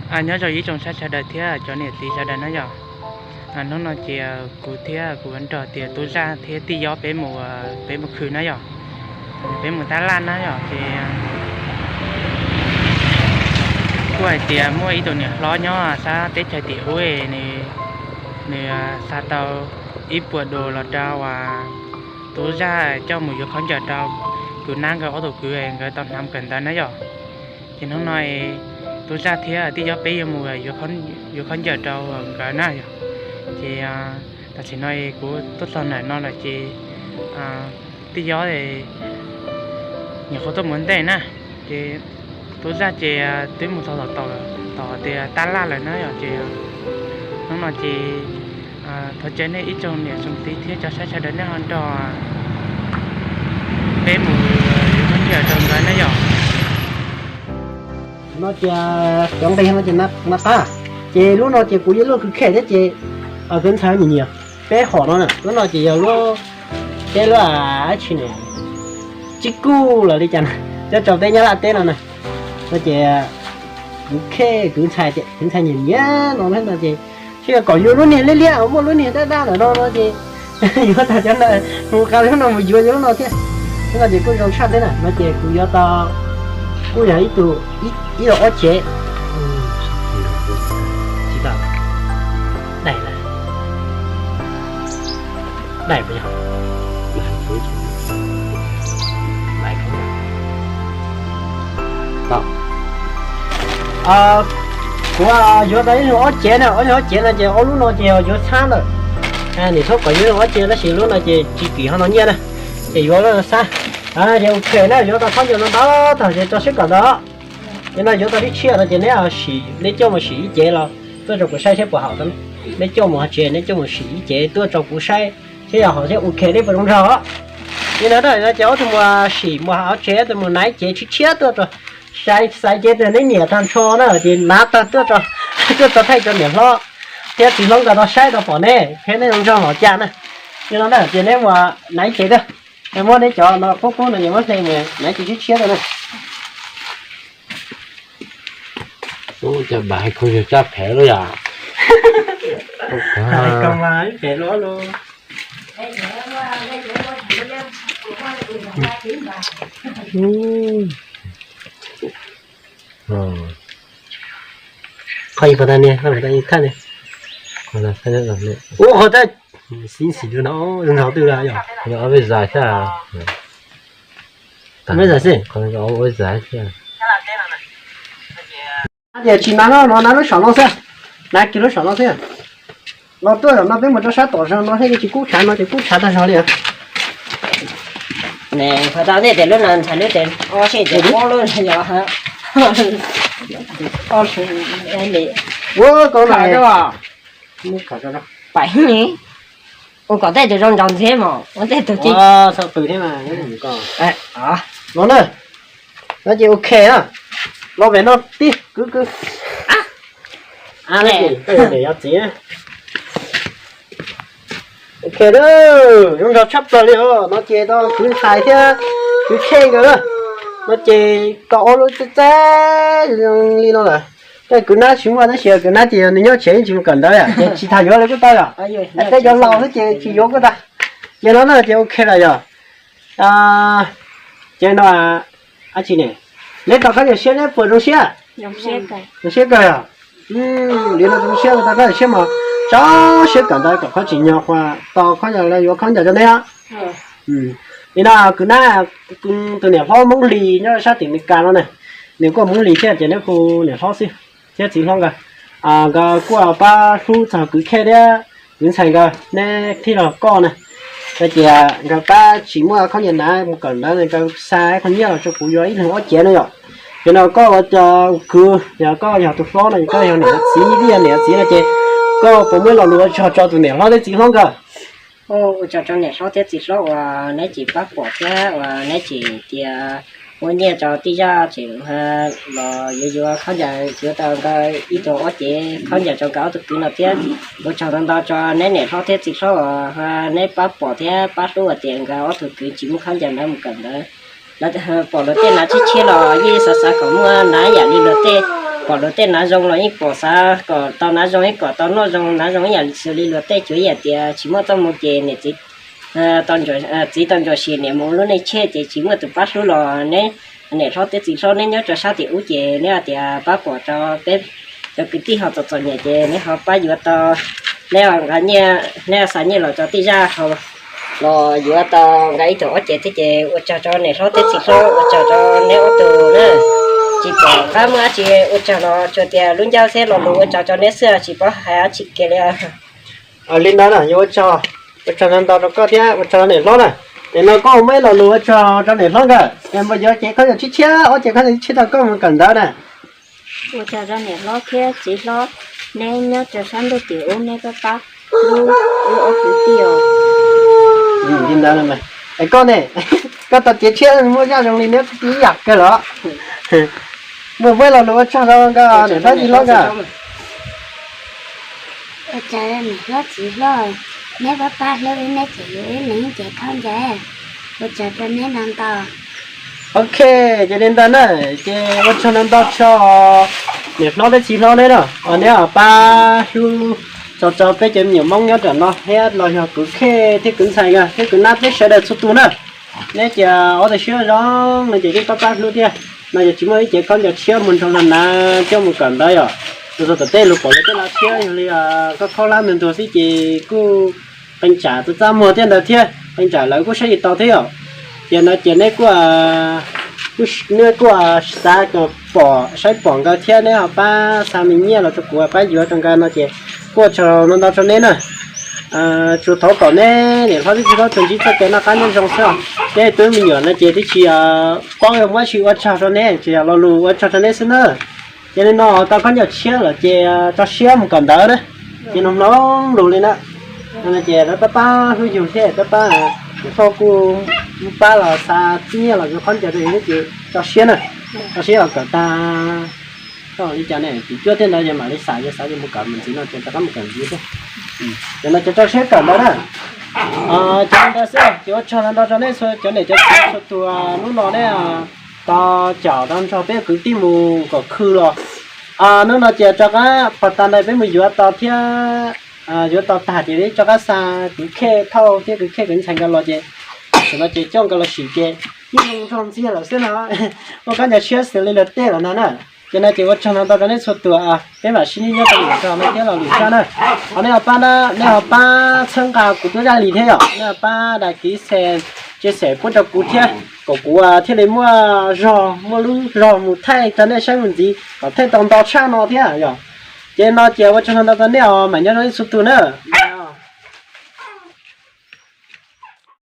Nyob zoo ib tsoom saib sawv daws thiab cov niam txiv sawv daws na yom. Hnub no ces kuv thiab kuv nrog tias tub zaj thiab tij yob peb mus, peb mus khw na yom, peb mus tab laj na yom. Ces kuj hais tias muaj ib tug niam hlob nyob sab teb chaws tim ub, nws xa tau ib puas dos los rau tub zaj coj mus yuav khaub ncaws rau kwv nab nkawd ob tug kwv nkawd tau hnav kawm ntawv na yom. Ces hnub no tub zaj thiab tij yob peb yuav mus yuav khaub ncaws rau nkawd na yom. Ces tam sim no kuv tuaj txog ntawm no lawm ces tij yob nyuam qhuav tuaj mus ntej na, ces tub zaj ces twb mus txog tom, tom tias tab laj lawm na yom. Ces hnub no ces thov caw nej ib tsoom niam tsoom txiv thiab cov saib sawv daws nej ho nrog peb mus yuav khaub ncaws rau nkawd na yom. No ces cov nqi no ces na qab, ces lub no ces kuv yuav lub kwv khe thiab ces kwv ntxhais nyiam nyiam peb hom no na. Lub no ces yog lub, peb lub dab tsi ne, tsib kuj los li cas na, cov tso peb Nyab Laj teb no na. No ces kuv khe kwv ntxhais, kwv ntxhais nyiam nyiam no thiab no ces seb yog kom yuav lub niag liab liab muaj lub niag daj daj ntawm no no ces yuav tag cov ntawd mus qas lub no mus yuav yuav lub no thiab. Lub no ces kuj zoo tshaj thiab na, no ces kuv yuav tau kuj yog ib tug, ib los ob cev. Tsis tau, dai lawm. Dai puas yog? Kuv yuav tau ib leeg ob cev na, ob leeg ob cev no ces ob lub no ces yuav txhab lawm. Nim txhob kom yuav leeg ob cev tab sis lub no ces tsis kim ho no nyiaj na, ces yuav lub no xab. Ces ok na, yuav tau khaub ncaws no ntau tag ces tso sib kom ntawd. Ces no yuav tau tib tshiab no ces neb sim, neb coj mus sim ib cev los tuaj rau kuv saib seb puas haum. Neb coj mus hauv tsev, neb coj mus sim ib cev tuaj rau kuv saib seb yog haum thiab ok neb puas zoo nraug. Ces no ces ob tug mus sim mus hauv tsev, ob tug mus hnav ib cev tshiab tshiab tuaj rau, xaiv cev twg neb nyiam tag nrho na ces hnav tag tuaj, tuaj rau thaij rau niam hlob thiab txiv hlob nkawd tau saib tau pom neb thiab neb zoo nraug los cas na. Ces no na ces neb mus hnav ib cev tuaj, muab neb cov no qub qub no ces muab hle mus hnav ib cev tshiab tshiab tuaj na. Cov npam hais khuv yog tsab phem lub yom. Qhov ib qhov tas niag, qhov tas niag, ua qhov tas xib xim no zoo nraug twg lawm yom. Ob peb zais xwb. Ob peb zais xwb. Tias tsis hnav no, hnav lub saum no xwb, hnav kiag lub saum no xwb. Los tuaj zaum no peb mus rau sab tom zog no thiaj li tsis kub tshav no ces kub tshav tag zog li. Qhov tau nej tias lub no ntxhais lub tes ob seb tias ob lub yog ua kau no. Pais, ua kom tej tus zoo nraug ntxiv mas ua tej tus tsis txhob pw thiab mas. No na, no ces ok na. Los pem no tib kwv kwv. Niam yog txiv. Ok, zoo nraug tshaj plaws li os. No ces tau kwv ntxhais thiab kwv kheej nkawd na. No ces tau ob lub txaij txaij li no lawm. Tej kwv nab tsis muaj tab sis kwv nab ces nws nyob tsev yeej tsis mus kawm ntawv yom, ces tsis tas yuav li kuj tau yom. Tej cov laus xwb ces tsis yuav kuj tau. Ces no na ces ok lawm yom. Ces no, dab tsi ne, neb tau khaub ncaws siab neb puas zoo siab? Zoo siab kawg yom. Li no zoo siab tau khaub ncaws siab mas tso siab kawm ntawv kom khaub tsis nyog, tau khaub ncaws lawv yuav khaub ncaws rau neb. Li no kwv nab, tus niam hlob Hmoob Lis nyob sab tim Meskas no na, nws kuj Hmoob Lis thiab ces neb hu niam hlob xwb thiab txiv hlob nkawd. Nkawd kuj pab hlub txog kwv kheej thiab kwv ntxhais nkawd, neb thiaj los koj na. Ces nkawd pab tsis muaj khaub ncaws hnav mus kawm ntawv, nkawd xa qhov nyiaj los rau kuv yuav ib leeg ob cev na yom. Ces no koj ua cov kwv, yog koj yog tus hlob no, koj yog niam txiv, yog niam txiv no ces koj puas muaj lo lus ua tsaug rau tus niam hlob thiab txiv hlob nkawd? Ua tsaug rau niam hlob thiab txiv hlob uas neb tsis pab pom thiab uas neb tsis tias muab nyiaj rau tij zaj tseem los yuav yuav khaub ncaws, yuav tau nkawd ib tug ob cev khaub ncaws rau nkawd ob tug kwv no thiab. Ua tsaug ntau ntau rau neb niam hlob thiab txiv hlob uas neb pab pom thiab pab hlub uas tias nkawd ob tug kwv tsis muaj khaub ncaws hnav mus kawm ntawv. Lawv pom luag tej hnav tshiab tshiab los yeej xav xav kom muaj hnav yam li luag tej. kom luag tej nav zoo los yeej pom, xav kom tau nav zoo yeej kom tau noj zoo nav zoo ib yam xws li luag tej. Tsuas yam tias tsis muaj txoj moo ces niam txiv tau ntsuas sim niam mus lub neej tshiab ces tsis muaj tus pab hlub los neb niam hlob thiab txiv hlob neb nyob rau sab tim ub ces neb hais tias pab pom rau peb cov kwv tij ho txom txom nyem ces neb ho pab yuav tau, neb neb xa nyiaj los rau tej zaj los yuav tau nqa ib tug ob cev thiab ces ua tsaug rau niam hlob thiab txiv hlob, ua tsaug rau neb ob tug na. Tsis pom qab muaj dab tsi ua tsaug los tsuas tias lub ncauj thiab lo lus ua tsaug rau neb xwb, tsis paub hais dab tsi kiag li. Li ntawd na, yuav ua tsaug, ua tsaug ntau ntau rau koj thiab ua tsaug rau niam hlob na. Nim no koj muaj ib lo lus ua tsaug rau niam hlob nkawd, npaj yuav cev khaub ncaws tshiab tshiab, ob cev khaub ncaws tshiab rau koj mus kawm ntawv na. Ua tsaug rau niam hlob thiab txiv hlob, neb nyob rau sab ntuj tim ub neb pab pab hlub wb ob kwv tij os. Li ntawd, koj ne, koj tau cev tshiab muaj zaj zoo li neb kwv tij ib yam kawg los? Muaj muaj lo lus ua tsaug rau nkawd niam hlob txiv hlob nkawd. Ua tsaug niam hlob txiv hlob, neb pab pab hlub wb, neb tseem yuav wb leej cev khaub ncaws, ua tsaug rau neb ntau ntau. Ok, ces li ntawd na, ces ua tsaug ntau ntau rau niam hlob thiab txiv hlob neb na, uas neb pab hlub txog rau peb cov me nyuam Hmoob nyob rau no thiab los yog kwv Khej thiab kwv Ntxhais nkawd thiab kwv Nab thiab sawv daws txhua tus na. Neb ces ob tug siab zoo no ces yeej pab pab hlub thiab. No ces tsis muaj ib cev khaub ncaws tshiab mus nrog luag nav coj mus kawm ntawv yom. Tus txog tom tej lus pom lawv tej nav tshiab yog li koj khaub hlab ntuag ntuag xwb ces kuj qee tsam txaj txaj muag thiab ntawd thiab, qee tsam lawv kuj saib tsis tau thiab yom. Ces no ces neb kuj, neb kuj xav kom pom saib pom nkawd thiab neb ho pab xa me nyiaj los rau kuv pab yuav rau nkawd no ces kuj ua tsaug ntau ntau rau neb na. Tsuas thov kom neb niam hlob thiab txiv hlob tsuas ntsib txoj kev noj qab nyob zoo xwb. Neb tus me nyuam no ces twb tsis paub muab dab tsi ua tsaug rau neb, tsuas yog lo lus ua tsaug rau neb xwb na. Ces li no tau khaub ncaws tshiab lawm ces tso siab mus kawm ntawv na. Ces nug mloog lus li na. Ces lawv pab pab hlub yus thiab pab pab, niam hlob kuj pab los xa nyiaj los yuav khaub ncaws rau yus thiab ces tso siab na. Tso siab los kawm tag, tau li cas ne, tim cuab thiab ntawd yog mam li xav, yog xav yuav mus kawm mus ntxiv no ces rov qab mus kawm ntxiv xwb. Ces no ces tso siab kawm ntawv na. Ces li ntawd xwb ces ua tsaug ntau ntau rau nej txhua cov niam cov txiv txhua tus hnub no nej tau caum tau nrog peb kwv tij mus kom khw los. Hnub no ces rov qab pog tas ntawd peb mus yuav tau thiab, yuav tau tag ces peb rov qab xa kwv Khej Thauj thiab kwv Khej kwv Ntxhais nkawd los ces, tam no ces coj nkawd los sim ces yeej zoo nrog ntxiag lawm xwb no. Muaj khaub ncaws tshiab xws li luag tej lawm ntag na. Ces no ces ua tsaug ntau ntau rau nej txhua tus, peb mam sib ntsib nyob rau lwm zaug no thiab los lwm zaj na. Ho nej ho pab, nej ho pab txhawb nqa kuv tub Zaj Lis thiab yom, nej ho pab đăng ký share, chia sẻ pub rau kuv thiab, kom kuv thiaj li muaj zog, muaj lub zog mus thaij rau nej saib mus ntxiv kom thaij tau ntau tshaj no thiab yom. Ces no ces ua tsaug ntau ntau rau nej os, mam nyob zoo nej txhua tus na.